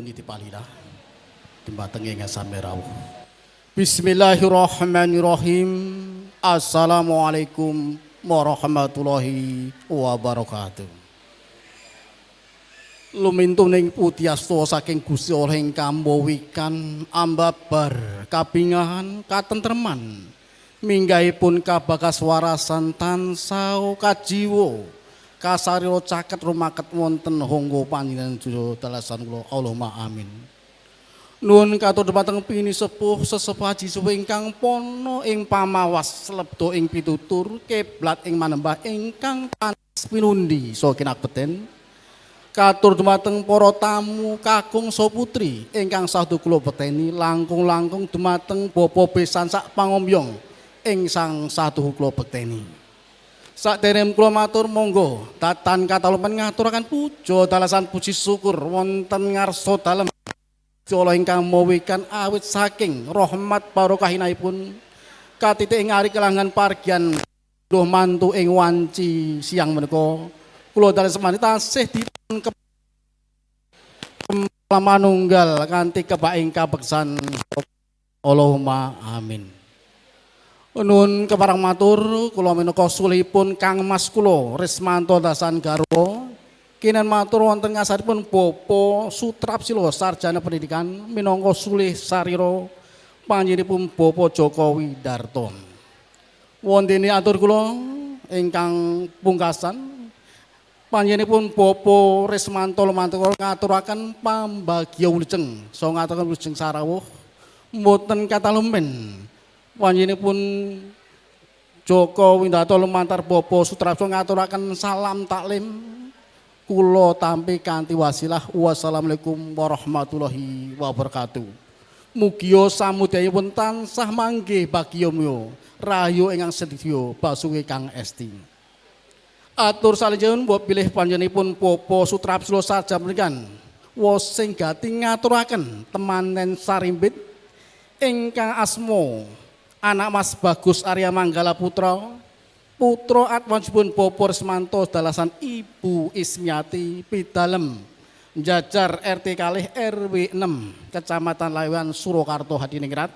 nyuwun ditipalila dumateng ingkang sami rawuh. Bismillahirrahmanirrahim. Assalamualaikum warahmatullahi wabarakatuh. Lumintuning puji asta saking Gusti Allah ingkang mawikan ambabar kabingahan katentreman minggahipun kabagas warasan tansah kajiwa kasarira caket rumaket wonten hangga panjenengan jaya dalasan kula. Allahumma amin. Nuwun katur dumateng pinisepuh sesepuh aji sepuh ingkang pana ing pamawas lebda ing pitutur kiblat ing manembah ingkang panas pinundi saha kinakbeten. Katur dumateng para tamu kakung saha putri ingkang sadu kula beteni, langkung-langkung dumateng bapa besan sak pangombyong ing sang sadu kula bekteni. Sadereng kula matur, monggo datan katalupen ngaturaken puja dalasan puji syukur wonten ngarsa dalem Allah ingkang mawikan awit saking rahmat barokah inahipun katitik ing ari kelanggan pargian ngunduh mantu ing wanci siang menika kula dalem semani tasih dipun manunggal kanthi kebaing kabeksan. Allahumma amin. Nuwun kepareng matur kula minangka sulihipun Kang Mas kula Rismanto Dasan garwa kinen matur wonten ngasaripun Bapak Sutrapsilo Sarjana Pendidikan minangka sulih sarira panjenenganipun Bapak Joko Widarto. Wontene atur kula ingkang pungkasan, panjenenganipun Bapak Rismanto lumantar ngaturaken pambagya wilujeng saha ngaturaken wilujeng sarawuh. Mboten katalumen panjenenganipun Joko Windarto lumantar Bapak Sutrapso ngaturaken salam taklim kula tampi kanthi wasilah wassalamualaikum warahmatullahi wabarakatuh. Mugia samudayipun tansah manggih bagya mulya rahayu ingkang sedaya basuki kang esti. Atur salajengipun mbok bilih panjenenganipun Bapak Sutrapsilo sarjana pendidikan wosing gati ngaturaken temanen sarimbit ingkang asma anak Mas Bagus Arya Manggala Putra, putra atmanipun Bapak Rismanto dalasan Ibu Ismiati, pidalem Jajar RT 2 RW 6 Kecamatan Laweyan Surakarta Hadiningrat,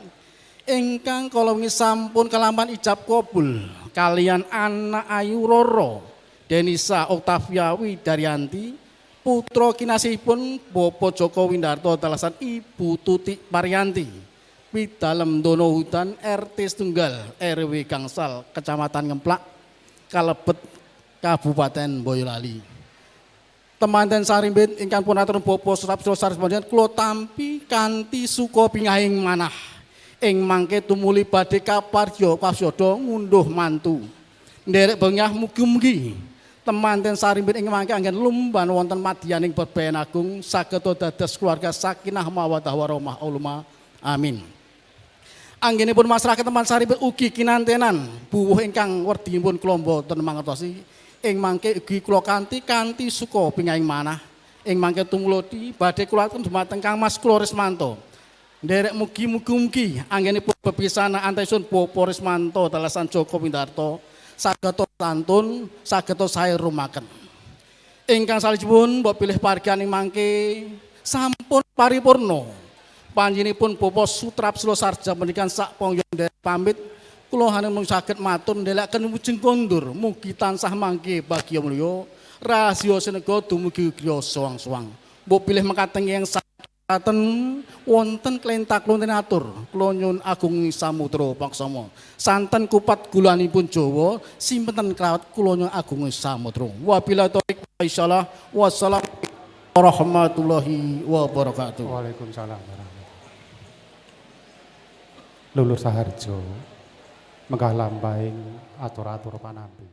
ingkang kala wingi sampun kelampan ijab kabul kalian anak ayu Roro Denisa Octavia Widaryanti, putra kinasihipun Bapak Joko Windarto dalasan Ibu Tuti Paryanti, pidalem Donohudan RT setunggal RW Gangsal Kecamatan Ngemplak kalebet Kabupaten Boyolali. Temanten sarimbit ingkang pun atur Bapak Surapsilo Sarismandian kula tampi kanthi suka bingahing manah. Ing mangke tumuli badhe kaparya kasyada ngunduh mantu. Nderek bengah, mugi-mugi temanten sarimbit ing mangke anggen lumban wonten madyaning bebayan agung saged dados keluarga sakinah mawaddah warahmah. Allahumma amin. Anggenipun masyarakat teman sarimbit ugi kinantenan buwuh ingkang werdinipun kula mboten mangertosi, ing mangke ugi kula kanthi kanthi suka bingahing manah ing mangke tumulodi badhe kula aturaken dumateng Kang Mas kula Rismanto. Nderek mugi-mugi anggenipun bepisanan antawisipun Bapak Rismanto dalasan Joko Windarto saged santun saged sae rumaken. Ingkang salajengipun mbok bilih pargian ing mangke sampun paripurna. Panjenenganipun Bapak Sutrapsilo Sarjana Pendidikan sak pongyo nderek pamit, kula mung saged matur ndelekaken wilujeng kondur, mugi tansah mangke bagya mulya rahasia sinega dumugi griya suwang-suwang. Mbok bilih mekaten yang saten wonten klentak klonten atur kula nyuwun agung samudra paksama santen kupat gulanipun Jawa simpenten klawat kula nyuwun agung samudra. Wabillahi taufik insyaallah, wassalam warahmatullahi wabarakatuh. Waalaikumsalam warahmatullahi. Lulur Saharjo menggah lampahing atur-atur panampi.